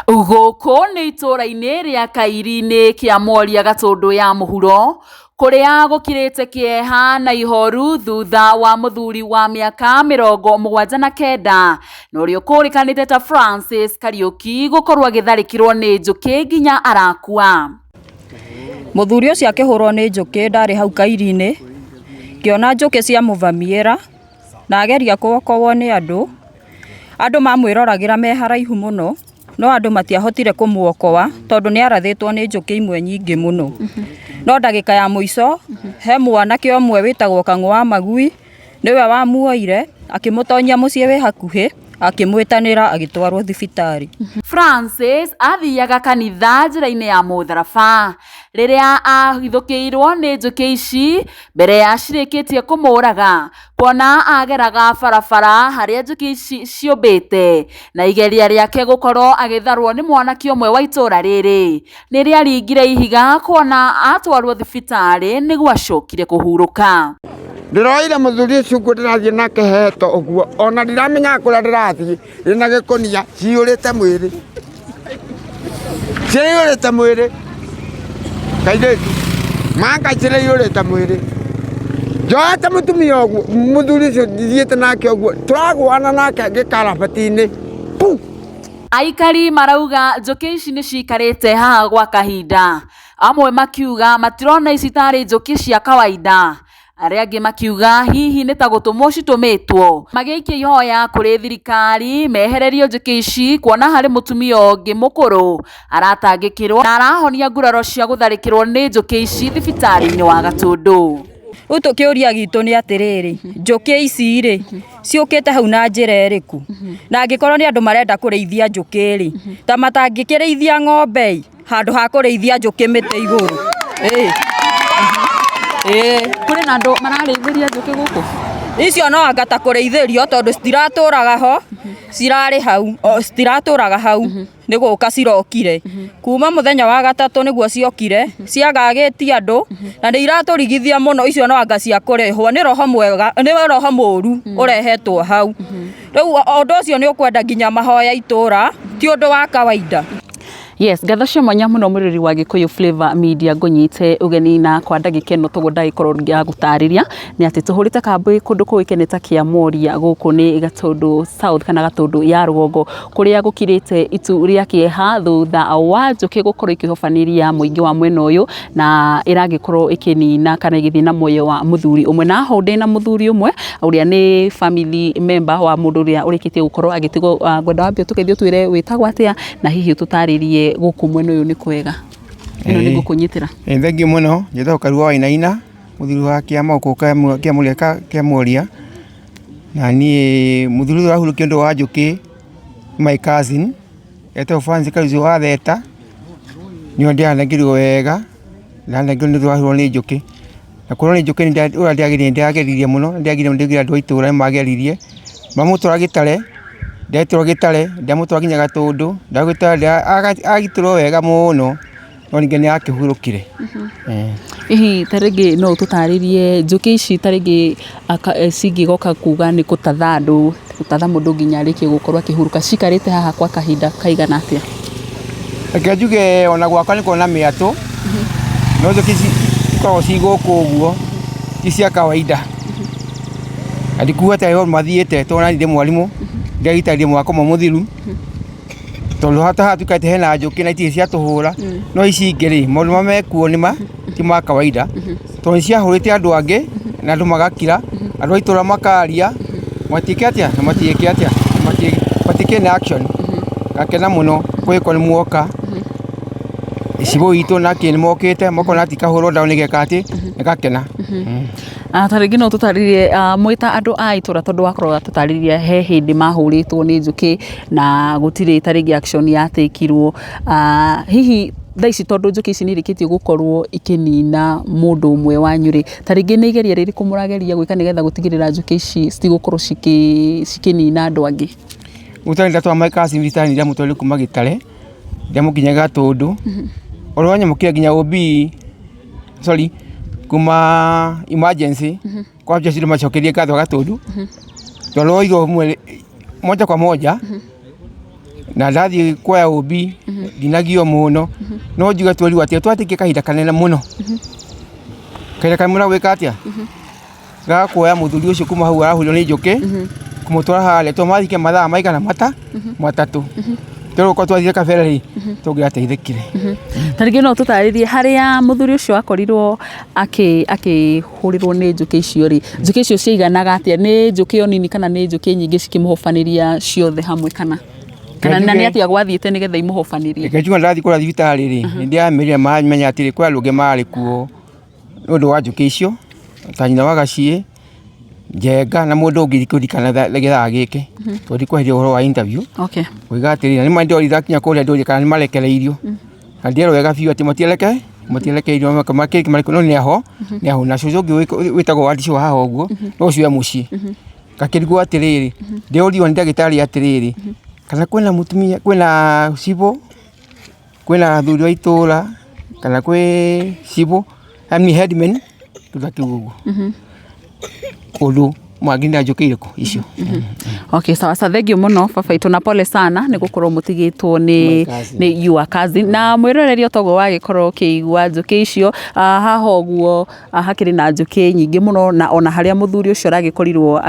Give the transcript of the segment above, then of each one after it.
Gũkũ nĩ itũũra-inĩ rĩa Kairi-inĩ kĩa Mworia Gatũndũ ya mũhuro, kũrĩa gũkirĩte kĩeha na ihoru thutha wa mũthuri wa mĩaka 79 na ũrĩa ũkũrĩkanĩte ta Francis Kariũki gũkorwo agĩtharĩkĩrwo nĩ njũkĩ nginya arakua. Mũthuri ũcio akĩhũrwo nĩ njũkĩ ndarĩ hau Kairi-inĩ, ngĩona njũkĩ ciamũvamiĩra na ageria kũokowo nĩ andũ, andũ mamwĩroragĩra me haraihu mũno, no andũ matiahotire kũmuokoa tondũ nĩ arathĩtwo nĩ njũkĩ imwe nyingĩ mũno. No ndagĩka ya mũico he mwanake ũmwe wĩtagwo Kang'ũ wa Magui nĩwe wamuoire akĩmũtonyia mũciĩ wĩ hakuhĩ akĩmwĩtanĩra agĩtwarwo thibitarĩ. Francis athiaga kanitha njĩra-inĩ ya mũtharaba rĩrĩa ahithũkĩirwo nĩ njũkĩ ici mbere ya cirĩkĩtie kũmũraga kuona ageraga barabara harĩa njũkĩ ici ciũmbĩte na igeria rĩake gũkorwo agĩtharwo nĩ mwanake ũmwe wa itũra rĩrĩ nĩ rĩaringire ihiga kuona atwarwo thibitarĩ nĩguo acokire kũhurũka. Ndĩroire mũthuri ũcio ũguo ndĩrathiĩ nake heto ũguo ona ndiramenya kũrĩa ndĩrathiĩ ndĩna gĩkũnia ciyũrĩte mwĩrĩ ciyũrĩte mwĩrĩ kairĩtu manga ciraiyũrĩte mwĩrĩ njoete mũtumia ũguo mũthuri ũcio thiĩte nake ũguo tũragũana nake gĩkarabati-inĩ pu. Aikari marauga njũkĩ ici nĩ cikarĩte haha gwa kahinda, amwe makiuga matirona ici tarĩ njũkĩ cia kawaida, arĩa angĩ makiuga hihi nĩ ta gũtũmwo citũmĩtwo, magĩikia ihoya kũrĩ thirikari mehererio njũkĩ ici kuona harĩ mũtumia ũngĩ mũkũrũ aratangĩkĩrwo na arahonia nguraro cia gũtharĩkĩrwo nĩ njũkĩ ici thibitarĩ-inĩ wa Gatũndũ. Rĩu tũkĩũria gitũ nĩ atĩrĩrĩ, njũkĩ ici rĩ, ciũkĩte hau na njĩra ĩrĩkũ? Na angĩkorwo nĩ andũ marenda kũrĩithia njũkĩ rĩ, ta matangĩkĩrĩithia ng'ombe ĩ, handũ ha kũrĩithia njũkĩ mĩtĩ igũrũ. Ĩĩ. Ĩĩ. Kũrĩ na andũ mararĩithĩria njũkĩ gũkũ? Icio no anga ta kũrĩithĩrio tondũ citiratũraga ho, cirarĩ hau, o citiratũraga hau. Nĩ gũka cirokire kuma mũthenya wa gatatũ nĩguo ciokire ciagagĩtie andũ na nĩ iratũrigithia mũno. Icio no anga cia kũrehwo nĩ roho mwega, nĩ roho mũru ũrehetwo hau. Rĩu ũndũ ũcio nĩ ũkwenda nginya mahoya itũra, ti ũndũ wa kawaida. Yes, ngatho cia mwanya mũno mũrĩri wa Gĩkũyũ Flavor Media ngũnyite ũgeni na kwa ndagĩka ĩno toguo ndagĩkorwo ya gũtarĩria nĩ atĩ tũhũrĩte kambĩ kũndũ kũĩkaine ta Kĩamoria gũkũ nĩ Gatũndũ South kana Gatũndũ ya rũgongo kũrĩa gũkirĩte itu rĩa kĩeha thutha wa njũkĩ gũkorwo ikĩhobanĩria mũingĩ wa mwena ũyũ na ĩragĩkorwo ĩkĩnina kana ĩgĩthiĩ na muoyo wa mũthuri ũmwe. Na ho ndĩna mũthuri ũmwe ũrĩa nĩ family member wa mũndũ ũrĩa ũrĩkĩtie gũkorwo agĩtigwo. Ngwenda wambe ũtũgeithie ũtwĩre wĩtagwo atĩa na hihi ũtũtarĩrie gũkũ mwena ũyũ nĩ kwega. Ĩno nĩ ngũkũnyitĩra. Ĩ thengiũ mũno, njĩtagwo Karua Wainaina, mũthuri wa kĩama gũkũ Kĩamũria. Na niĩ mũthuri ũyũ ũrahurũkio nĩ ũndũ wa njũkĩ my cousin, etagwo Francis Karucio wa Theta, nĩwe ndĩranengerirwo wega, ndanengerirwo nĩ ũndũ wa kũhũrwo nĩ njũkĩ. Na kũhũrwo nĩ njũkĩ ũrĩa ndĩageririe mũno, nĩndĩageririe mũno andũ a itũra nĩ mageririe, mamũtwara gĩtare, ndetirwo gĩtare, ndamũtwara nginya Gatũndũ, agitĩrwo wega mũno, no ningĩ nĩ akĩhurũkire. Hihi ta rĩngĩ no ũtũtarĩrie njũkĩ ici ta rĩngĩ cingĩgoka kuga nĩ gũtatha andũ, gũtatha mũndũ nginya arĩkie gũkorwo akĩhurũka, cikarĩte haha kwa kahinda kaigana atĩa? Reke njuge ona gwakwa nĩ koragwo na mĩatũ, no njũkĩ ici ikoragwo ci gũkũ ũguo ti cia kawaida. Na ndikuga atĩ harĩ mathiĩte tondũ ona niĩ ndĩ mwarimũ, ndĩragitaririe mwaka ũmwe mũthiru. Tondũ ta haha tuikarĩte hena njũkĩ na itirĩ ciatũhũra, no ici ingĩ rĩ, maũndũ marĩa mekuo nĩ ma ti ma kawaida, tondũ nĩ ciahũrĩte andũ angĩ na andũ magakira, andũ a itũra makaria, matiĩke atĩa na matiĩke atĩa, matikĩrĩ na action. Ngakena mũno kũngĩkorwo nĩ muoka, cibũ witũ nake nĩ mokĩte, makona atĩ kahũrwo ndawa nĩ geka atĩ, nĩ gakena. Ta rĩngĩ no ũtũtarĩrie mwĩ ta andũ a itũra tondũ wakorwo ũgĩtũtarĩria he hĩndĩ mahũrĩtwo nĩ njũkĩ na gũtirĩ ta rĩngĩ action yatĩkirwo. Hihi thaa ici tondũ njũkĩ ici nĩ irĩkĩtie gũkorwo ikĩnina mũndũ ũmwe wanyu rĩ, ta rĩngĩ nĩ igeria rĩrĩkũ mũrageria gwĩka nĩgetha gũtigĩrĩra njũkĩ ici citigũkorwo cikĩnina andũ angĩ? Rĩu ndatwara my cousin thibitarĩ ndamũtwarire kuma Gĩtare, ndamũkinyia Gatũndũ, ũrĩa wanyamũkĩra nginya OB, sorry, kuma emergency, kwanja cire macokerie ngatho Gatũndũ, tondũ roirwo moja kwa moja. Na ndathiĩ kuoya ũmbi ndinagio mũno, no njuge twerirwo atĩ twatĩkie kahinda kanene mũno, kahinda kanene mũno gwĩka atĩa, ga kuoya mũthuri ũcio kuma hau arahũrirwo nĩ njũkĩ kũmũtwara harĩa, tondũ mathike mathaa maigana 3. Tondũ korwo twathire kabere rĩ, tũngĩrateithĩkire. Ta rĩngĩ no tũtarĩrie harĩa mũthuri ũcio akorirwo akĩhũrĩrwo nĩ njũkĩ icio rĩ, njũkĩ icio ciaiganaga atĩa? Nĩ njũkĩ o nini kana nĩ njũkĩ nyingĩ cikĩmũhobanĩria ciothe hamwe kana? Kana na nĩ atĩa gwathiĩte nĩgetha imũhobanĩrie? Reke njuge ndathiĩ kũrĩa thibitarĩ rĩ, nĩ ndĩramerire mamenya atĩrĩ, kwĩ andũ angĩ marĩ kuo nĩ ũndũ wa njũkĩ icio, ta nyina wa Gaciĩ, Njenga na mũndũ ũngĩ ndikũririkana gĩthaa gĩkĩ, tondũ ndikweheria ũhoro wa interview. Kuiga atĩrĩrĩ, na nĩ ma nĩndorire ndakinya kũrĩa ndũrie kana nĩ marekereirio, na ndierwo wega biũ atĩ matirekereirio no nĩ aho, nĩ aho. Na cũcũ ũngĩ wĩtagwo Wandicũ wa haha ũguo, no ũcio e mũciĩ. Ngakĩrigwo atĩrĩrĩ, ndĩũrio nĩ ndagĩtarĩ atĩrĩrĩ, kana kwĩna mũtumia, kwĩna cibũ, kwĩna athuri a itũra, kana kwĩ cibũ, yaani headman, tũgakiuga ũguo. Ũndũ mangĩ na njũkĩ irĩkũ icio. Okay, sawa sawa, thank you mũno baba itũ na pole sana nĩ gũkorwo mũtigĩtwo nĩ My cousin. Nĩ your cousin. Na mwĩroreri o toguo wagĩkorwo ũkĩigua njũkĩ icio, haha ũguo hakĩrĩ na njũkĩ nyingĩ mũno, na ona harĩa mũthuri ũcio aragĩkorirwo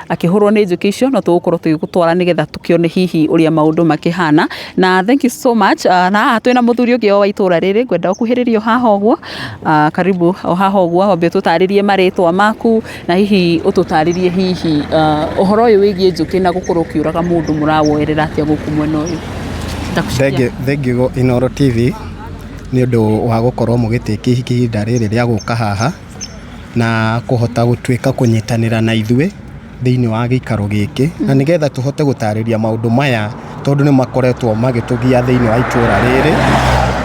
akĩhũrwo nĩ njũkĩ icio, no tũgũkorwo tũgĩgũtwara nĩgetha tũkĩone hihi ũrĩa maũndũ makĩhana. Na thank you so much. Na haha twĩna mũthuri ũngĩ o wa itũra rĩrĩ, ngwenda ũkuhĩrĩrie o haha ũguo. Karibu o haha ũguo, wambe ũtũtarĩrie marĩtwa maku na hihi ũtũtarĩrie hihi ũhoro ũyũ wĩgiĩ njũkĩ na gũkorwo ũkĩũraga mũndũ mũrawoerera atĩa gũkũ mwena ũyũ. Thank you, thank you Inooro TV nĩ ũndũ wa gũkorwo mũgĩtĩkia ihinda rĩrĩ rĩa gũka haha na kũhota gũtuĩka kũnyitanĩra na ithuĩ thĩinĩ wa gĩikaro gĩkĩ, na nĩgetha tũhote gũtarĩria maũndũ maya tondũ nĩ makoretwo magĩtũgia thĩinĩ wa itũra rĩrĩ.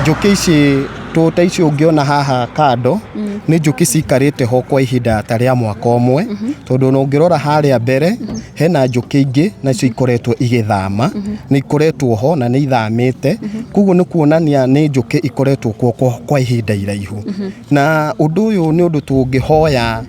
Njũkĩ ici ta ici ũngĩona haha kando nĩ njũkĩ cikarĩte ho kwa ihinda ta rĩa mwaka ũmwe, tondũ ona ũngĩrora harĩa mbere hena njũkĩ ingĩ nacio ikoretwo igĩthama, nĩ ikoretwo ho na nĩ ithamĩte, koguo nĩ kuonania nĩ njũkĩ ikoretwo kuo kwa ihinda iraihu. Na ũndũ ũyũ nĩ ũndũ tũngĩhoya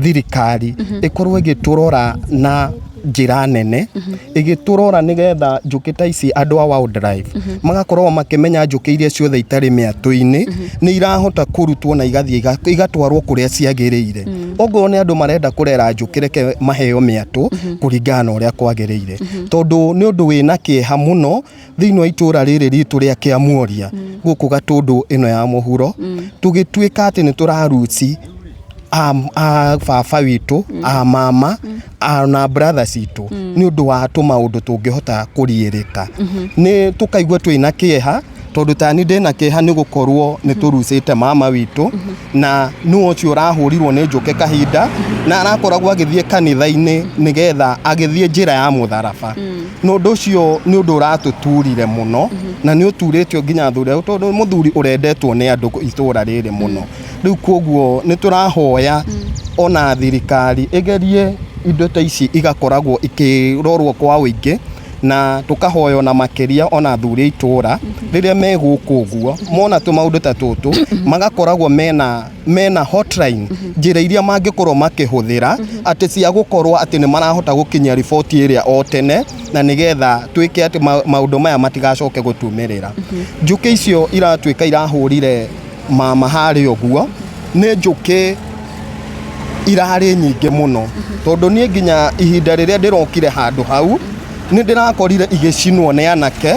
thirikari ĩkorwo ĩgĩtũrora na njĩra nene, ĩgĩtũrora nĩgetha njũkĩ ta ici andũ a wildlife magakorwo makĩmenya njũkĩ iria ciothe itarĩ mĩatũ-inĩ nĩ irahota kũrutwo na igathiĩ igatwarwo kũrĩa ciagĩrĩire. Okorwo nĩ andũ marenda kũrera njũkĩ, reke maheo mĩatũ kũringana na ũrĩa kwagĩrĩire, tondũ nĩ ũndũ wĩna kĩeha mũno thĩinĩ wa itũra rĩrĩ ritũ rĩa Kĩamuoria gũkũ Gatũndũ ĩno ya mũhuro, tũgĩtuĩka atĩ nĩ tũraruci a baba witũ, a mama na brother citũ nĩ ũndũ wa tũmaũndũ tũngĩhota kũriĩrĩka. Nĩ tũkaigua twĩna kĩeha, tondũ tani ndĩna kĩeha nĩ gũkorwo nĩ tũrucĩte mama witũ, na nĩ ũcio ũrahũrirwo nĩ njũkĩ kahinda na arakoragwo agĩthiĩ kanitha-inĩ nĩgetha agĩthiĩ njĩra ya mũtharaba. Na ũndũ ũcio nĩ ũndũ ũratũturire mũno, na nĩ ũturĩtio nginya athuri, tondũ mũthuri ũrendetwo nĩ andũ itũra rĩrĩ mũno. Rĩu koguo nĩ tũrahoya ona thirikari ĩgerie indo ta ici igakoragwo ikĩrorwo kwa ũingĩ, na tũkahoya ona makĩria ona athuri a itũra rĩrĩa me gũkũ ũguo mona tũmaũndũ ta tũtũ, magakoragwo mena hotline, njĩra iria mangĩkorwo makĩhũthĩra atĩ cia gũkorwo atĩ nĩ marahota gũkinyia riboti ĩrĩa o tene, na nĩgetha twĩke atĩ maũndũ maya matigacoke gũtumĩrĩra. Njũkĩ icio iratuĩka irahũrire mama harĩa ũguo nĩ njũkĩ irarĩ nyingĩ mũno, tondũ niĩ nginya ihinda rĩrĩa ndĩrokire handũ hau nĩ ndĩrakorire igĩcinwo nĩ anake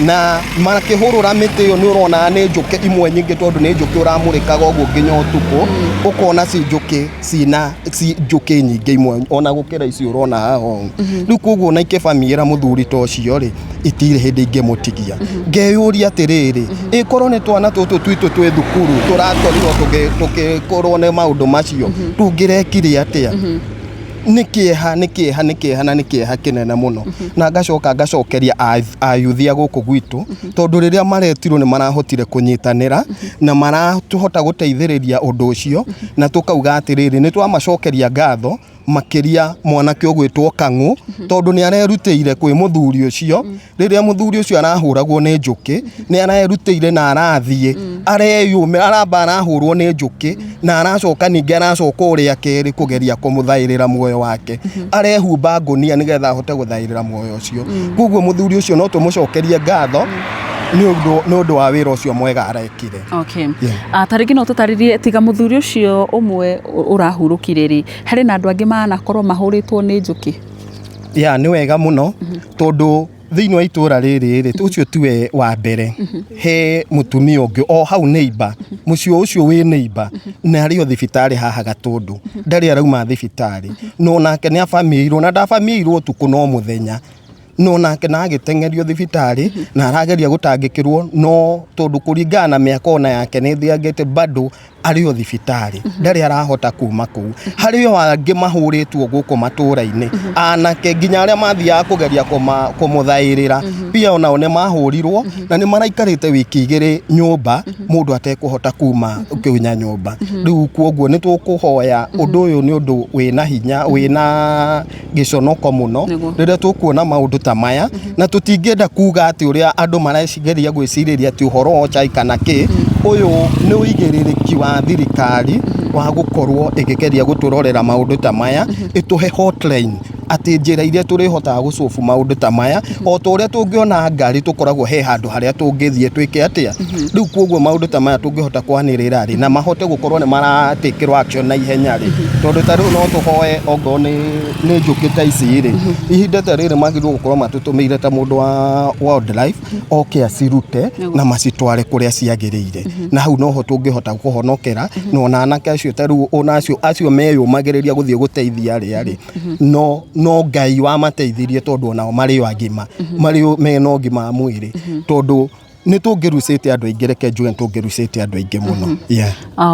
na makĩhũrũra mĩtĩ ĩyo. Nĩ ũrona nĩ njũkĩ imwe nyingĩ, tondũ nĩ njũkĩ ũramũrĩkaga ũguo nginya ũtukũ, ũkona ci njũkĩ cina ci njũkĩ nyingĩ imwe ona gũkĩra ici ũrona haha ũũ. Rĩu koguo ona ikĩbamiĩra mũthuri ta ũcio rĩ, itirĩ hĩndĩ ingĩmũtigia. Ngeyũria atĩrĩrĩ, ĩkorwo nĩ twana tũtũ twitũ twĩ thukuru tũrakorirwo tũgĩkorwo nĩ maũndũ macio, tũngĩrekire atĩa? Nĩ kĩeha, nĩ kĩeha, nĩ kĩeha, na nĩ kĩeha kĩnene mũno. Na ngacoka ngacokeria ayuthi a gũkũ gwitũ, tondũ rĩrĩa maretirwo nĩ marahotire kũnyitanĩra na marahota gũteithĩrĩria ũndũ ũcio, na tũkauga atĩrĩrĩ, nĩ twamacokeria ngatho. Makĩria mwanake ũgwĩtwo Kang'ũ, tondũ nĩ arerutĩire kwĩ mũthuri ũcio. Rĩrĩa mũthuri ũcio arahũragwo nĩ njũkĩ, nĩ arerutĩire na arathiĩ areyũmĩra, aramba arahũrwo nĩ njũkĩ na aracoka ningĩ aracoka ũrĩa kerĩ kũgeria kũmũthaĩrĩra muoyo wake. Arehumba ngũnia nĩgetha ahote gũthaĩrĩra muoyo ũcio. Koguo mũthuri ũcio no tũmũcokerie ngatho nĩ ũndũ wa wĩra ũcio mwega arekire. Okay. Ah, ta rĩngĩ no tũtarĩrie, tiga mũthuri ũcio ũmwe ũrahurũkire rĩ, harĩ na andũ angĩ manakorwo mahũrĩtwo nĩ njũkĩ? Ya, nĩ wega mũno, tondũ thĩinĩ wa itũra rĩrĩ rĩ, ũcio tiwe wa mbere. He mũtumia ũngĩ o hau neighbor, mũciĩ ũcio wĩ neighbor, na arĩ o thibitarĩ haha Gatũndũ, ndarĩ arauma thibitarĩ, no nake nĩ abamĩirwo, na ndabamĩirwo ũtukũ no mũthenya, no nake na agĩteng'erio thibitarĩ na arageria gũtangĩkĩrwo, no tondũ kũringana na mĩaka ona yake nĩ ĩthiangĩte, bado arĩ o thibitarĩ, ndarĩ arahota kuma kũu. Harĩ o angĩ mahũrĩtwo gũkũ matũra-inĩ, anake nginya arĩa mathiaga kũgeria kũmũthaĩrĩra pia onao nĩ mahũrirwo na nĩ maraikarĩte wiki 2 nyũmba, mũndũ atekũhota kuma kinya nyũmba. Rĩu kuoguo nĩ tũkũhoya, ũndũ ũyũ nĩ ũndũ wĩna hinya, wĩna gĩconoko mũno rĩrĩa tũkuona maũndũ ta maya, na tũtingĩenda kuga atĩ ũrĩa andũ marageria gwĩcirĩria atĩ ũhoro wa chai kana kĩ. Ũyũ nĩ ũigĩrĩrĩki wa thirikari wa gũkorwo ĩkĩgeria gũtũrorera maũndũ ta maya, ĩtũhe hotline atĩ njĩra iria tũrĩhotaga gũcobu maũndũ ta maya, o ta ũrĩa tũngĩona ngari tũkoragwo he handũ harĩa tũngĩthiĩ twĩke atĩa. Rĩu koguo maũndũ ta maya tũngĩhota kwanĩrĩra rĩ, na mahote gũkorwo nĩ maratĩkĩrwo action na ihenya rĩ, tondũ ta rĩu no tũhoe ongorwo nĩ njũkĩ ta ici rĩ, ihinda ta rĩrĩ magĩrĩirwo gũkorwo matũtũmĩire ta mũndũ wa wildlife oke acirute na macitware kũrĩa ciagĩrĩire, na hau noho tũngĩhota kũhonokera. Na ona anake acio ta rĩu ona acio meyũmagĩrĩria gũthiĩ gũteithia arĩa rĩ, no Ngai wamateithirie, tondũ onao marĩ o agima, marĩ o mena ũgima wa mwĩrĩ, tondũ nĩ tũngĩrucĩte andũ aingĩ. Reke njuge nĩ tũngĩrucĩte andũ aingĩ mũno, yeah.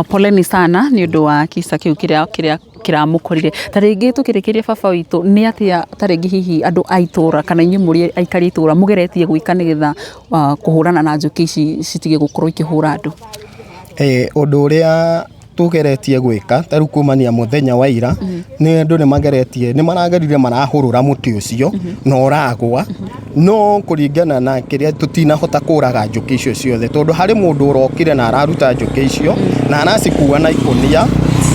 Poleni sana nĩ ũndũ wa kisa kĩu kĩrĩa kĩramũkorire. Ta rĩngĩ tũkĩrĩkĩria, baba witũ, nĩ atĩa ta rĩngĩ hihi andũ a itũra kana inyuĩ mũrĩ aikari a itũra mũgeretie gwĩka nĩgetha kũhũrana na njũkĩ ici citige gũkorwo ikĩhũra andũ? Ũndũ ũrĩa tũgeretie gwĩka ta rĩu kumania mũthenya wa ira, nĩ andũ nĩ mageretie, nĩ marageririe marahũrũra mũtĩ ũcio na ũragwa, no kũringana na kĩrĩa tũtinahota kũraga njũkĩ icio ciothe, tondũ harĩ mũndũ ũrokire na araruta njũkĩ icio na aracikua na ikũnia,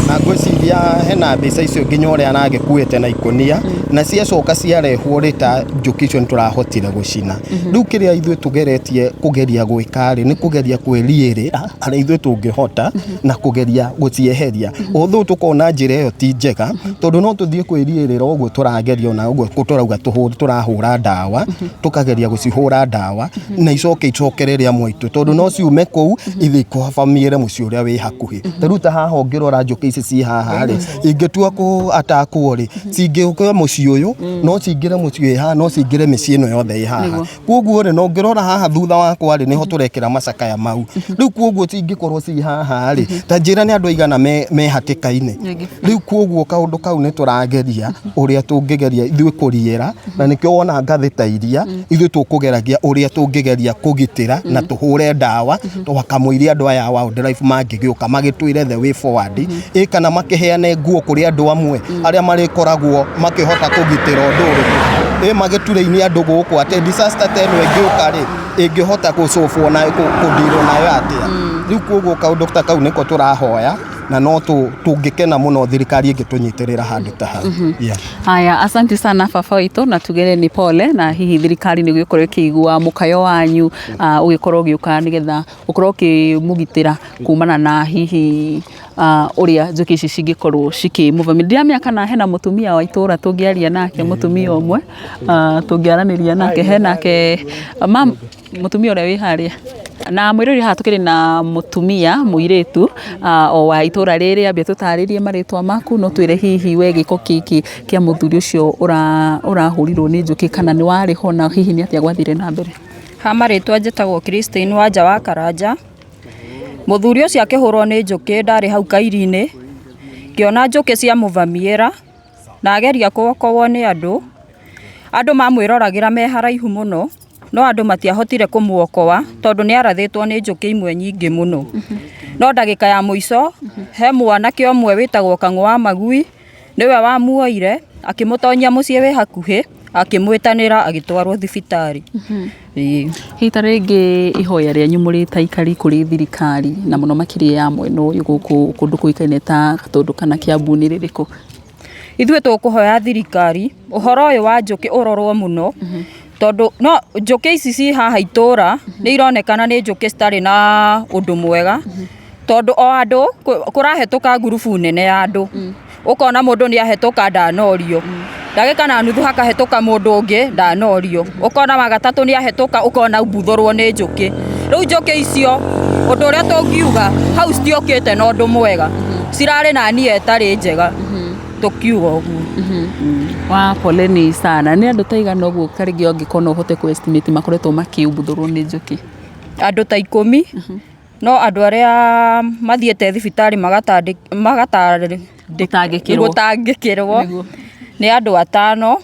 na ngwĩciria hena mbica icio nginya ũrĩa aragĩkuĩte na ikũnia, na ciacoka ciarehwo rĩ, ta njũkĩ icio nĩ tũrahotire gũcina. Rĩu kĩrĩa ithuĩ tũgeretie kũgeria gwĩka rĩ, nĩ kũgeria kwĩriĩrĩra harĩa ithuĩ tũngĩhota na kũgeria gũcieheria, although tũkona njĩra ĩyo ti njega, tondũ no tũthiĩ kwĩriĩrĩra ũguo tũrageria, ona ũguo tũrauga tũrahũra ndawa, tũkageria gũcihũra ndawa na icoke icokere rĩa mwaitũ, tondũ no ciume kũu ithiĩ ikũbamiĩre mũciĩ ũrĩa wĩ hakuhĩ. Ta rĩu ta haha ũngĩrora njũkĩ ici ci haha rĩ, ingĩtua kũ atakwo rĩ, cingĩũka mũciĩ ũyũ, no cingĩre mũciĩ wĩ haha, no cingĩre mĩciĩ ĩno yothe ĩ haha. Koguo rĩ, na ũngĩrora haha thutha wakwa rĩ, nĩho tũrekĩra macakaya mau. Rĩu koguo cingĩkorwo ci haha rĩ, ta njĩra nĩ andũ aigana me hatĩka-inĩ. Rĩu koguo kaũndũ kau nĩ tũrageria ũrĩa tũngĩgeria ithuĩ kũriĩra, na nĩkĩo wona ngathĩ ta iria ithuĩ tũkũgeragia ũrĩa tũngĩgeria kũgitĩra na tũhũre ndawa twakamũiria andũ aya a wildlife mangĩgĩũka magĩtwĩre the way forward ĩ, kana makĩheane nguo kũrĩ andũ amwe arĩa marĩkoragwo makĩhota kũgitĩra ũndũ ũrĩkũ ĩ, magĩturĩinie andũ gũkũ atĩ disaster ta ĩno ĩngĩũka rĩ, ĩngĩhota gũcũbwo na kũndirwo nayo atĩa. Rĩu koguo kaũndũ ta kau nĩko tũrahoya, na no tũngĩkena mũno thirikari ĩngĩtũnyitĩrĩra handũ ta hau, yeah. Haya, asante sana baba witũ, na tugere nĩ pole, na hihi thirikari nĩ gũkorwo ĩkĩigua mũkayo wanyu, ũgĩkorwo ũgĩũka nĩgetha ũkorwo ũkĩmũgitĩra kumana na hihi ũrĩa njũkĩ ici cingĩkorwo cikĩmũvamia. Ndiramenya kana hena mũtumia wa itũra tũngĩaria nake, mũtumia ũmwe tũngĩaranĩria nake, henake mam mũtumia ũrĩa wĩ harĩa na mwĩrori haha. Tũkĩrĩ na mũtumia mũirĩtu o wa itũra rĩrĩ. Ambia tũtarĩrie marĩtwa maku, no twĩre hihi we gĩko gĩkĩ kĩa mũthuri ũcio ũrahũrirwo nĩ njũkĩ kana nĩ warĩ ho, na hihi nĩ atĩa gwathire na mbere? Ha marĩtwa njĩtagwo Christine Wanja wa Karanja. Mũthuri ũcio akĩhũrwo nĩ njũkĩ ndarĩ hau kairi-inĩ, ngĩona njũkĩ ciamũvamiĩra na ageria kũokowo nĩ andũ. Andũ mamwĩroragĩra me haraihu mũno, no andũ matiahotire kũmuokoa tondũ nĩ arathĩtwo nĩ njũkĩ imwe nyingĩ mũno. No ndagĩka ya mũico he mwanake ũmwe wĩtagwo Kang'ũ wa Magui. Nĩwe wamuoire akĩmũtonyia mũciĩ wĩ hakuhĩ, akĩmwĩtanĩra agĩtwarwo thibitarĩ. Ĩĩ. Hihi ta rĩngĩ ihoya rĩanyu mũrĩ ta aikari kũrĩ thirikari na mũno makĩria ya mwena ũyũ gũkũ kũndũ kũĩkaine ta Gatũndũ kana Kiambu nĩ rĩrĩkũ? Ithuĩ tũkũhoya thirikari ũhoro ũyũ wa njũkĩ ũrorwo mũno, tondũ no njũkĩ ici ci haha itũra nĩ ironekana nĩ njũkĩ citarĩ na ũndũ mwega, tondũ o andũ kũrahetũka ngurubu nene ya andũ, ũkona mũndũ nĩ ahetũka ndanorio, ndagĩka na nuthu hakahetũka mũndũ ũngĩ ndanorio, ũkona wa gatatũ nĩ ahetũka ũkona umbuthũrwo nĩ njũkĩ. Rĩu njũkĩ icio ũndũ ũrĩa tũngiuga hau citiokĩte na ũndũ mwega, cirarĩ na nia ĩtarĩ njega, tũkiuga ũguo. Wa poleni sana. Nĩ andũ ta aigana ũguo ta rĩngĩ ũngĩkorwo no ũhote kũ estimate makoretwo makĩumbuthũrwo nĩ njũkĩ? Andũ ta ikũmi, no andũ arĩa mathiĩte thibitarĩ Gũtangĩkĩrwo. gũtangĩkĩrwo nĩ andũ atano,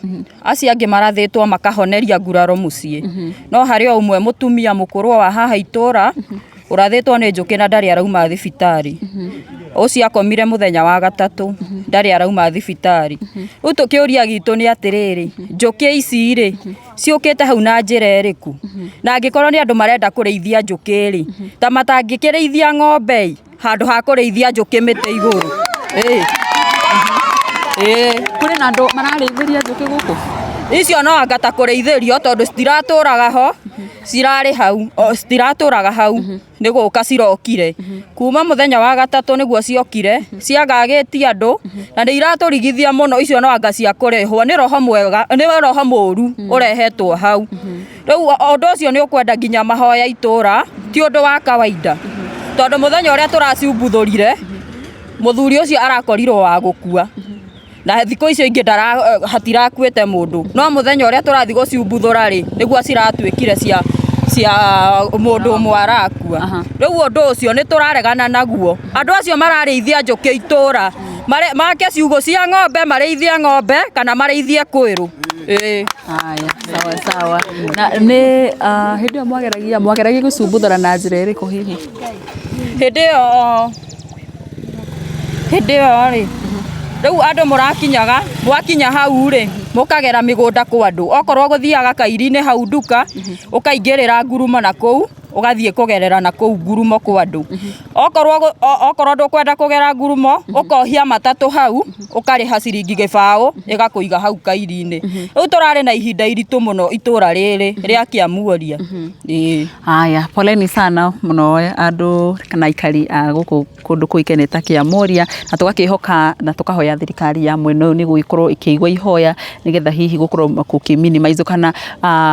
acio angĩ marathĩtwo makahoneria nguraro mũciĩ. No harĩ o ũmwe mũtumia mũkũrũ wa haha itũra ũrathĩtwo nĩ njũkĩ na ndarĩ arauma thibitarĩ. Ũcio akomire mũthenya wa gatatũ, ndarĩ arauma thibitarĩ. Rĩu kĩũria gitũ nĩ atĩrĩrĩ, njũkĩ ici rĩ, ciũkĩte hau na njĩra ĩrĩkũ? Na angĩkorwo nĩ andũ marenda kũrĩithia njũkĩ rĩ, ta matangĩkĩrĩithia ng'ombe ĩ, handũ ha kũrĩithia njũkĩ mĩtĩ igũrũ. Ĩĩ. Ĩĩ. Kũrĩ na andũ mararĩithĩria njũkĩ gũkũ? Icio no anga ta kũrĩithĩrio tondũ citiratũraga ho, cirarĩ hau, citiratũraga hau, nĩ gũka cirokire. Kuma mũthenya wa gatatũ nĩguo ciokire, ciagagĩtie andũ, na nĩ iratũrigithia mũno, icio no anga cia kũrehwo, nĩ roho mwega, nĩ roho mũru ũrehetwo hau. Rĩu ũndũ ũcio nĩ ũkwenda nginya mahoya itũra, ti ũndũ wa kawaida. Tondũ mũthenya ũrĩa tũraciumbuthũrire, mũthuri ũcio arakorirwo wa gũkua. Na thikũ icio ingĩ hatirakuĩte mũndũ. No mũthenya ũrĩa tũrathiĩ gũciumbuthũra rĩ, nĩguo ciratuĩkire cia mũndũ ũmwe arakua. Rĩu ũndũ ũcio nĩ tũraregana naguo. Andũ acio mararĩithia njũkĩ itũra, make ciugũ cia ng'ombe, marĩithie ng'ombe kana marĩithie kwĩrũ. Ĩĩ. Haya, sawa sawa. Na nĩ hĩndĩ ĩyo mwageragia gũcumbuthũra na njĩra ĩrĩkũ hihi? Hĩndĩ ĩyo rĩ, rĩu andũ mũrakinyaga, mwakinya hau rĩ, mũkagera mĩgũnda kwa andũ. Okorwo gũthiaga kairi-inĩ hau nduka, ũkaingĩrĩra ngurumo na kũu, ũgathiĩ kũgerera na kũu ngurumo kwa andũ. Okorwo ndũkwenda kũgera ngurumo, ũkohia matatũ hau, ũkarĩha ciringi gĩbaũ, ĩgakũiga hau kairi-inĩ. Rĩu tũrarĩ na ihinda iritũ mũno itũra rĩrĩ rĩa Kĩamuoria. Ĩĩ. Haya, poleni sana mũno andũ kana aikari a gũkũ kũndũ kũĩkaine ta Kĩamoria, na tũgakĩhoka na tũkahoya thirikari ya mwena ũyũ nĩ gũgĩkorwo ĩkĩigua ihoya nĩgetha hihi gũkorwo gũkĩ minimize kana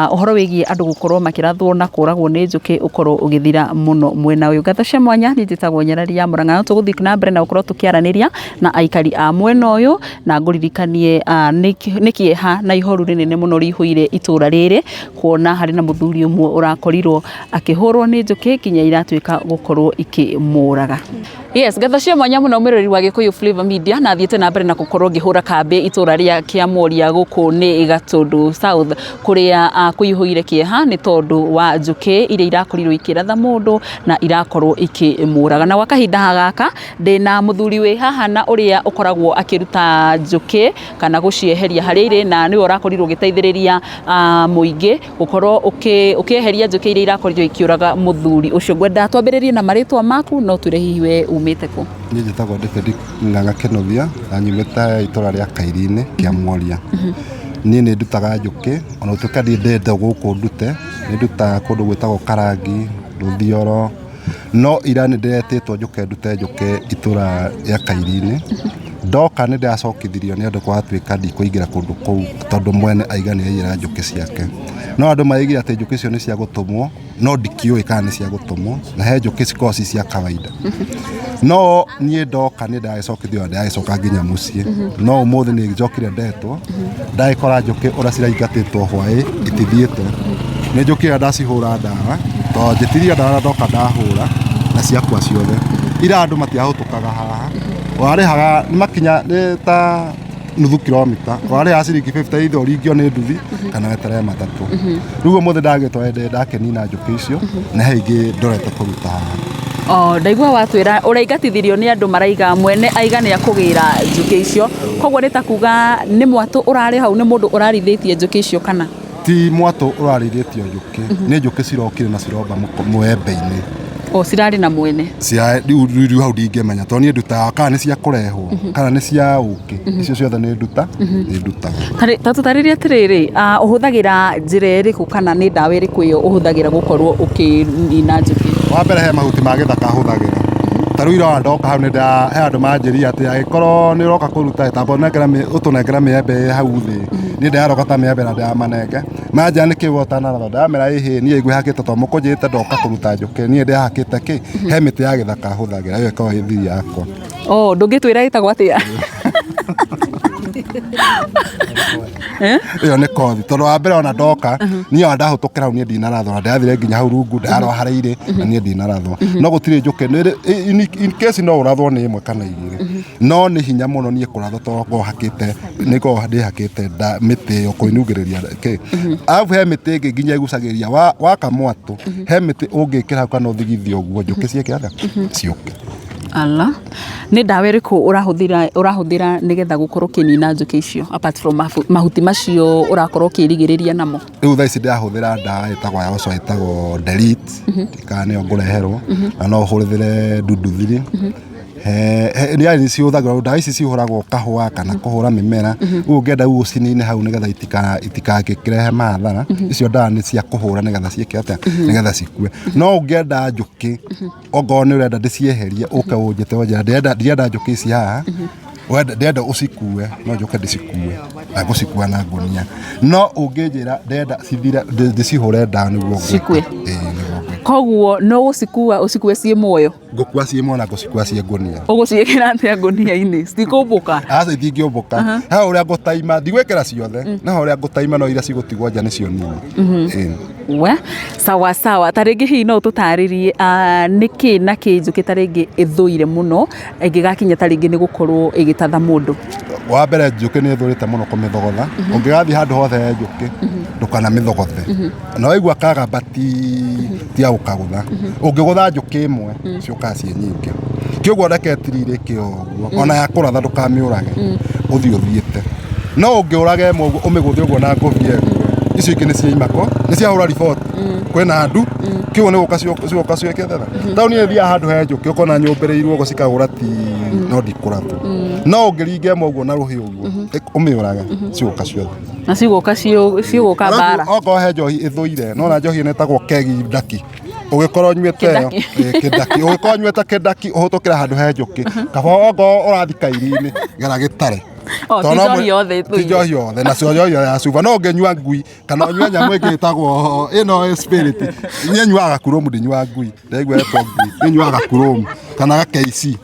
ũhoro wĩgiĩ andũ gũkorwo makĩrathwo na kũragwo nĩ njũkĩ ũkorwo ũgĩthira mũno mwena ũyũ. Ngatho cia mwanya, niĩ njĩtagwo Nyarari ya Mũrang'a, no tũgũthiĩ na mbere na gũkorwo tũkĩaranĩria na aikari a mwena ũyũ, na ngũririkanie nĩ kĩeha na ihoru rĩnene mũno rĩihũire itũra rĩrĩ, kuona harĩ na mũthuri ũmwe ũrakorirwo akĩhũrwo nĩ njũkĩ nginya iratuĩka gũkorwo ikĩmũraga. Yes, ngatho cia mwanya mũno mwĩroreri wa Gĩkũyũ Flavor Media, na thiĩte na mbere na gũkorwo ngĩhũra kambĩ itũra rĩa Kĩamoria gũkũ nĩ Gatũndũ South, kũrĩa kũihũire kĩeha nĩ tondũ wa njũkĩ iria irakorirwo ikĩratha mũndũ na irakorwo ikĩmũraga. Na gwa kahinda gaka ndĩna mũthuri wĩ haha na ũrĩa ũkoragwo akĩruta njũkĩ kana gũcieheria harĩa irĩ, na nĩwe ũrakorirwo ũgĩteithĩrĩria mũingĩ gũkorwo ũkĩeheria njũkĩ iria irakorirwo ikĩũraga mũthuri ũcio. Ngwenda twambĩrĩrie na marĩtwa maku, no twĩre hihi we umĩte kũ? Niĩ njĩtagwo David Ng'ang'a Kĩnuthia na nyumĩte itũra rĩa Kairi-inĩ Kĩamuoria. Niĩ nĩ ndutaga njũkĩ ona gũtuĩka niĩ ndĩte gũkũ ndute, nĩ ndutaga kũndũ gwĩtagwo Karangi, Rũthioro, no ira nĩ ndĩretĩtwo njũke ndute njũkĩ itũra rĩa Kairi-inĩ. Ndoka nĩ ndĩracokithirio nĩ andũ gwatuĩka ndikũingĩra kũndũ kũu tondũ mwene aiga nĩ aiyĩra njũkĩ ciake. No andũ maigire atĩ njũkĩ icio nĩ cia gũtũmwo, no ndikĩũĩ kana nĩ cia gũtũmwo, na he njũkĩ cikoragwo ci cia kawaida. No niĩ ndoka nĩ ndagĩcokithio na ndĩragĩcoka nginya mũciĩ. No ũmũthĩ nĩ njokire ndetwo, ndagĩkora njũkĩ ũrĩa ciraingatĩtwo hwaĩ itithiĩte. Nĩ njũkire ndacihũra ndawa, tondũ njĩtirie ndawa na ndoka ndahũra na ciakua ciothe. Ira andũ matiahũtũkaga haha, warĩhaga nĩ makinya nĩ ta nuthu kilomita ũrarĩha ciringi 50 either ũringio nĩ nduthi kana weterere matatũ. Rĩu ũmũthĩ ndagĩtwo ndakenina njũkĩ icio na he ingĩ ndorete kũruta haha. O, ndaigua watwĩra ũraingatithirio nĩ andũ maraiga mwene aiga nĩ akũgĩra njũkĩ icio, koguo nĩ ta kuga nĩ mwatũ ũrarĩ hau, nĩ mũndũ ũrarĩithĩtie njũkĩ icio kana? Ti mwatũ ũrarĩithĩtio njũkĩ, nĩ njũkĩ cirokire na ciromba mũembe-inĩ. O cirarĩ na mwene? Cia rĩu rĩu hau ndingĩmenya tondũ niĩ ndutaga kana nĩ cia kũrehwo kana nĩ cia ũkĩ, icio ciothe nĩ nduta nĩ ndutaga. Ta tũtarĩrie atĩrĩrĩ, ũhũthagĩra njĩra ĩrĩkũ kana nĩ ndawa ĩrĩkũ ĩyo ũhũthagĩra gũkorwo ũkĩnina njũkĩ? Wa mbere he mahuti ma gĩthaka hũthagĩra. Ta rĩu ira ndoka hau he andũ manjĩrire atĩ angĩkorwo nĩ ũroka kũruta tamba ũtũnengere mĩembe ĩ hau thĩ. Niĩ ndĩrarogota mĩembe na ndĩramanenge. Manjĩra nĩkĩ we ũtanaratha, ndĩramera ĩhĩ niĩ ngwĩhakĩte tondũ mũkũnjĩrĩte ndoka kũruta njũkĩ, niĩ ndĩhakĩte kĩ, he mĩtĩ ya gĩthaka hũthagĩra, ĩyo ĩkoragwo ĩ thiri yakwa. Oh, ndũngĩtwĩra ĩtagwo atĩa? Ĩyo nĩ kothi tondũ wa mbere ona ndoka niĩ ona ndahũtũkĩra hau niĩ ndinarathwo, na ndĩrathire nginya hau rungu ndarora harĩa irĩ na niĩ ndinarathwo. No gũtirĩ njũkĩ, in case no ũrathwo nĩ ĩmwe kana igĩrĩ, no nĩ hinya mũno niĩ kũrathwo tondũ ngoragwo hakĩte, nĩ ngoragwo ndĩhakĩte mĩtĩ ĩyo kũinungĩrĩria kĩ. Arabu he mĩtĩ ĩngĩ nginya ĩgucagĩrĩria waka mwatũ, he mĩtĩ ũngĩkĩra hau kana ũthigithie ũguo njũkĩ ciĩke atĩa? Ciũke. Ala. Nĩ ndawa ĩrĩkũ ũrahũthĩra ũrahũthĩra nĩgetha gũkorwo ũkĩnina njũkĩ icio apart from mahuti macio ũrakorwo ũkĩrigĩrĩria namo? Rĩu thaa ici ndĩrahũthĩra ndawa ĩtagwo ya gũcũa ĩtagwo Delete, kana nĩyo ngũreherwo, na no ũhũthĩre Duduthiri. Nĩ cihũthagĩrwo, ndawa ici cihũragwo kahũa kana kũhũra mĩmera, rĩu ũngĩenda rĩu ũcinine hau nĩgetha itikangĩkĩrehe mathara, icio ndawa nĩ cia kũhũra nĩgetha ciĩke atĩa, nĩgetha cikue. No ũngĩenda njũkĩ, ongorwo nĩ ũrenda ndĩcieherie, ũke ũnjĩte ũnjĩre ndirenda njũkĩ ici haha, ndĩrenda ũcikue, no njũke ndĩcikue, na ngũcikua na ngũnia. No ũngĩnjĩra ndĩrenda cithire, ndĩcihũre ndawa nĩguo ngwĩka. Cikue. Ĩĩ nĩguo ngwĩka. Koguo no gũcikua ũcikue ciĩ muoyo? Ngũkua ciĩ muoyo na ngũcikua ciĩ ngũnia. Ũgũciĩkĩra atĩa ngũnia-inĩ? Citikũmbũka? Aca itingĩũmbũka. He ũrĩa ngũtaima, ndigwĩkĩra ciothe, no he ũrĩa ngũtaima no iria cigũtigwo nja nĩcio nini. Ĩĩ. We, sawa sawa. Ta rĩngĩ hihi no ũtũtarĩrie nĩkĩ na kĩ njũkĩ ta rĩngĩ ĩthũire mũno ĩngĩgakinya ta rĩngĩ nĩ gũkorwo ĩgĩtatha mũndũ? Wa mbere njũkĩ nĩ ĩthũrĩte mũno kũmĩthogotha. Ũngĩgathiĩ handũ hothe he njũkĩ, ndũkanamĩthogothe. Na waigua kagamba ti ya gũkagũtha. Ũngĩgũtha njũkĩ ĩmwe, ciũkaga ciĩ nyingĩ. Kĩoguo reke ĩtirirĩke o ũguo, ona ya kũratha ndũkamĩũrage, ũthiĩ ũthiĩte. No ũngĩũraga ĩmwe ũguo, ũmĩgũthe ũguo na ngũbia ĩguo, icio ingĩ nĩ ciaima kũ, nĩ ciahũra riboti kwĩna andũ, kĩguo nĩ gũka cigoka ciĩke atĩa. Taũni ĩyo ĩthiaga handũ he njũkĩ ũkona nyũmbĩrĩirwo ũguo cikagũra ti, no ndikũrathwo. No ũngĩringa ĩmwe ũguo na rũhĩ ũguo, ũmĩũrage, cigũka ciothe. Na cigũka cigũka mbara. Okorwo he njohi ĩthũire, no na njohi ĩno ĩtagwo kegi ndaki. Ũgĩkorwo ũnyuĩte ĩyo, kĩndaki, ũgĩkorwo ũnyuĩte kĩndaki ũhĩtũkĩre handũ he njũkĩ, kaba okorwo ũrathiĩ kairi-inĩ, gera gĩtare. Oh, ti njohi yothe ĩthũire. Ti njohi yothe, nacio njohi ya cuba. No ũngĩnyua ngui, kana ũnyue nyamũ ĩngĩ ĩtagwo ĩno spirit. Niĩ nyuaga gakurumu, ndinyuaga ngui. Ndaigua yetwo ngui. Niĩ nyuaga gakurumu kana ga KC.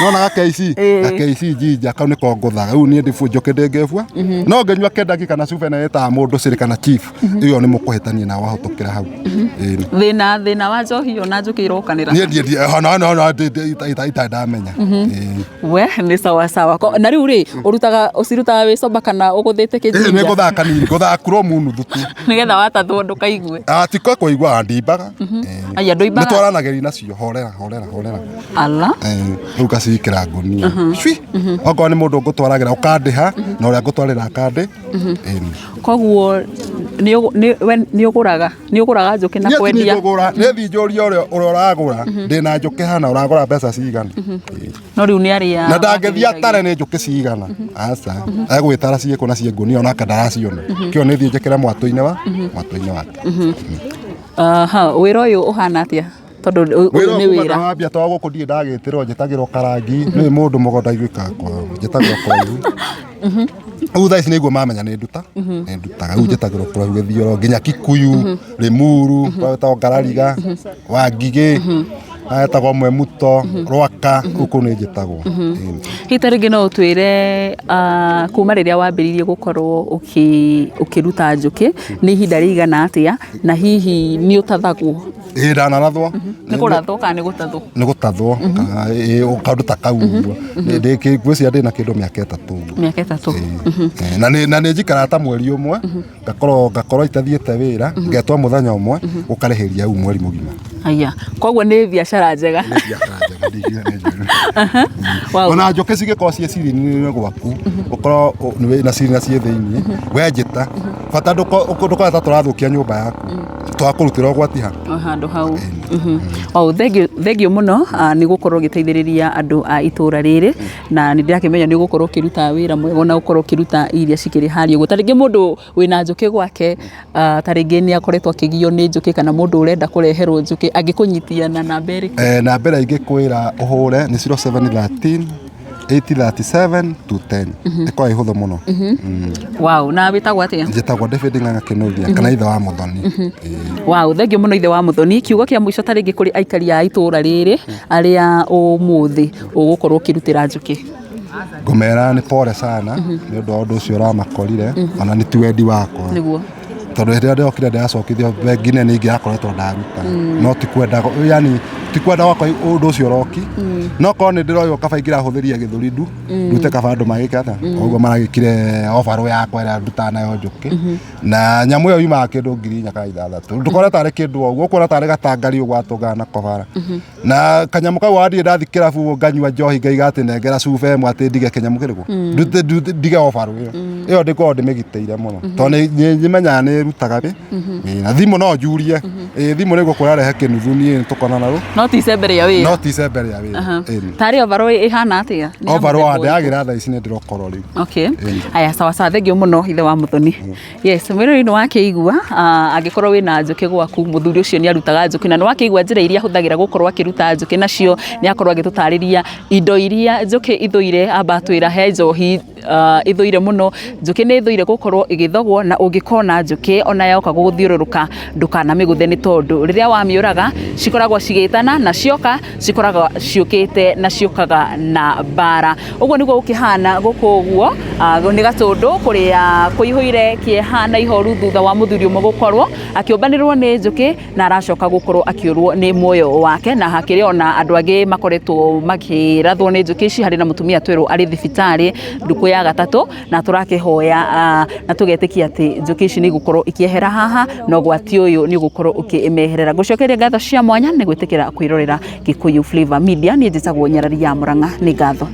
Nona ga KC, ga KC jinja kau nĩko ngũthaga. Rĩu niĩ ndibũ njũkĩ ndĩngĩbua. No ngĩnyua kĩndaki kana cuba ĩno ĩtaga mũndũ cĩrĩ kana chief, ĩyo nĩ mũkũhĩtania na wahĩtũkĩra hau. Ĩĩ. Thĩna thĩna wa njohi ĩyo na njũkĩ irokanĩra. Niĩ ndiĩ ona ona ona itarĩ ndamenya. Ĩĩ. We nĩ sawa sawa. Na rĩu rĩ, ũrutaga ũcirutaga wĩ sober kana ũgũthĩte Ĩĩ nĩ kĩjinja? ngũthaga kanini, ngũthaga kuromu nuthu tu. Nĩgetha watathwo ndũkaigue. Ah, ti kwa kũigua ndimbaga. Ĩĩ. Aya ndũimbaga? Nĩ twaranagĩria nacio, horera horera horera. Ala. Rĩu ngacikĩra ngũnia. Cui. Okorwo nĩ mũndũ ngũtwaragĩra ũkandĩha na ũrĩa ngũtwarĩra akandĩ. Ĩĩ. Koguo nĩ ũgũraga nĩ ũgũraga njũkĩ na Niĩ ti kwendia? ngũgũra, nĩ thiĩ njũrie ũrĩa ũragũra, ndĩna njũkĩ hana ũragũra mbeca cigana. Ĩĩ. No rĩu nĩ arĩa Na ndangĩthiĩ atare nĩ njũkĩ cigana. Aca. Egwĩtara ciĩkũ na ciĩ ngũnia onake ndaraciona. Kĩo nĩ thiĩ njĩkĩre mwatũ-inĩ wa mwatũ-inĩ wake. Aha, wĩra ũyũ ũhana atĩa? Tondũ ũyũ Wĩra nĩ kuma wĩra. ndawambia to gũkũ ndirĩ ndagĩtĩrwo njĩtagĩrwo karangi nĩ mũndũ mũgo ndaiguĩkaga kwao njĩtagĩrwo kũraihu. Rĩu thaa ici nĩguo mamenya nĩ nduta nĩ ndutaga rĩu njĩtagĩrwo kũraihu Gĩthioro nginya Kikuyu, Limuru, kũrĩa gwĩtagwo Ngarariga, Wangigĩ. Etagwo Mwemuto Rwaka, kũu kũu nĩ njĩtagwo. Ĩĩ. Hihi ta rĩngĩ no ũtwĩre kuma rĩrĩa wambĩrĩirie gũkorwo ũkĩruta njũkĩ nĩ ihinda rĩigana atĩa, na hihi nĩ ũtathagwo? Ĩĩ, ndanarathwo. Nĩ kũrathwo kana nĩ gũtathwo? Nĩ gũtathwo, ĩĩ, kaũndũ ta kau ũguo. Ngwĩciria ndĩ na kĩndũ mĩaka 3 ũguo. Mĩaka 3. Ĩĩ. Na nĩ njikaraga ta mweri ũmwe, ngakorwo itathiĩte wĩra, ngetwo mũthenya ũmwe, gũkarĩhĩria u mweri mũgima. Aya, koguo nĩ biacara njega. Nĩ biacara njega, ndingiuga nĩ njũru. Wow. Ona njũkĩ cingĩkorwo ciĩ cirini-inĩ gwaku, ũkorwo na ciri na ciĩ thĩiniĩ, we njĩta, bata ndũkone ta tũrathũkia nyũmba yaku, twakũrutĩra ũgwati ha. O handũ hau. Wow, thengiũ mũno nĩ gũkorwo ũgĩteithĩrĩria andũ a itũra rĩrĩ, na nĩ ndĩrakĩmenya nĩ ũgũkorwo ũkĩruta wĩra mwega na ũkorwo ũkĩruta iria cikĩrĩ harĩa ũguo. Ta rĩngĩ mũndũ wĩna njũkĩ gwake, ta rĩngĩ nĩ akoretwo akĩgio nĩ njũkĩ, kana mũndũ ũrenda kũreherwo njũkĩ, angĩkũnyitia na namba ĩrĩkũ? Namba ĩrĩa ingĩkwĩra ũhũre nĩ 0713 837 210. Ĩkoragwo ĩ hũthũ mũno. Wow, na wĩtagwo atĩa? Njĩtagwo David Ng'ang'a Kĩnũthia, kana ithe wa Mũthoni. Ĩĩ. Wow, thengiũ mũno ithe wa Mũthoni. Kiugo kĩa mũico ta rĩngĩ kũrĩ aikari a itũra rĩrĩ arĩa ũmũthĩ ũgũkorwo ũkĩrutĩra njũkĩ. Ngũmera nĩ pole sana nĩ ũndũ wa ũndũ ũcio ũramakorire, ona nĩ ti wendi wakwa. Nĩguo. Tondũ hĩndĩ ĩrĩa ndĩrokire ndĩracokithio bengi nene ingĩrakoretwo ndaruta, no ti kwenda, yani ti kwenda gwakwa ũndũ ũcio ũroki, no korwo nĩ ndĩroywo kaba ingĩrahũthĩria gĩthũri ndu ndute kaba andũ magĩke atĩa ũguo maragĩkire obarũ yakwa ĩrĩa ndutaga nayo njũkĩ, na nyamũ ĩyo yumaga kĩndũ 4,000 kana 6,000, ndũkore tarĩ kĩndũ o ũguo, ũkuona tarĩ gatangari ũguo atũngana nako bara, na kanyamũ kau wathiĩ ndathi kĩrabu nganyua njohi ngaiga atĩ nengera cuba ĩmwe atĩ ndige kĩnyamũ kĩrĩkũ, ndute ndige obarũ ĩyo ĩyo ndĩkoragwo ndĩmĩgitĩire mũno, tondũ nĩ nĩmenyaga nĩ ĩrutaga wĩra. Thimũ no njurie, ĩĩ, thimũ nĩ gũkũra rehe kĩnuthu, niĩ tũkonana rũ No ti icembe rĩa wĩra. No ti icembe rĩa wĩra. Ĩĩ. Tarĩ overall ĩhana atĩa? Nĩ ya Overall mũthemba ũrĩkũ? ndĩragĩra thaa ici nĩ ndĩrokorwo rĩu. Okay. Aya, sawa sawa, thengiũ mũno ithe wa Mũthoni. Yes, mwĩrori nĩ wakĩigua, angĩkorwo wĩna njũkĩ gwaku, mũthuri ũcio nĩ arutaga njũkĩ, na nĩ wakĩigua njĩra iria ahũthagĩra gũkorwo akĩruta njũkĩ nacio, nĩ akorwo agĩtũtarĩria indo iria njũkĩ ithũire, amba atwĩra he njohi ithũire mũno, njũkĩ nĩ ithũire gũkorwo ĩgĩthogwo, na ũngĩkona njũkĩ ona yoka gũgũthiũrũrũka ndũkanamĩgũthe, nĩ tondũ rĩrĩa wamĩũraga cikoragwo cigĩtana, na cioka cikoragwo ciũkĩte na ciũkaga na mbara. Ũguo nĩguo gũkĩhana gũkũ ũguo, nĩ Gatũndũ kũrĩa kũihũire kĩeha na ihoru thutha wa mũthuri ũmwe gũkorwo akĩũmbanĩrwo nĩ njũkĩ na aracoka gũkorwo akĩũrwo nĩ muoyo wake, na hakĩrĩ ona andũ angĩ makoretwo makĩrathwo nĩ njũkĩ ici. Harĩ na mũtumia twerwo arĩ thibitarĩ ndukũ ya gatatũ, na tũrakĩhoya na tũgetĩkia atĩ njũkĩ ici nĩ igũkorwo ikĩehera haha na ũgwati ũyũ nĩ ũgũkorwo ũkĩmeherera. Ngũcokeria ngatho cia mwanya nĩ gwĩtĩkĩra kwĩrorera Gĩkũyũ Flavor Media. Niĩ njĩtagwo Nyarari ya Mũrang'a, nĩ ngatho.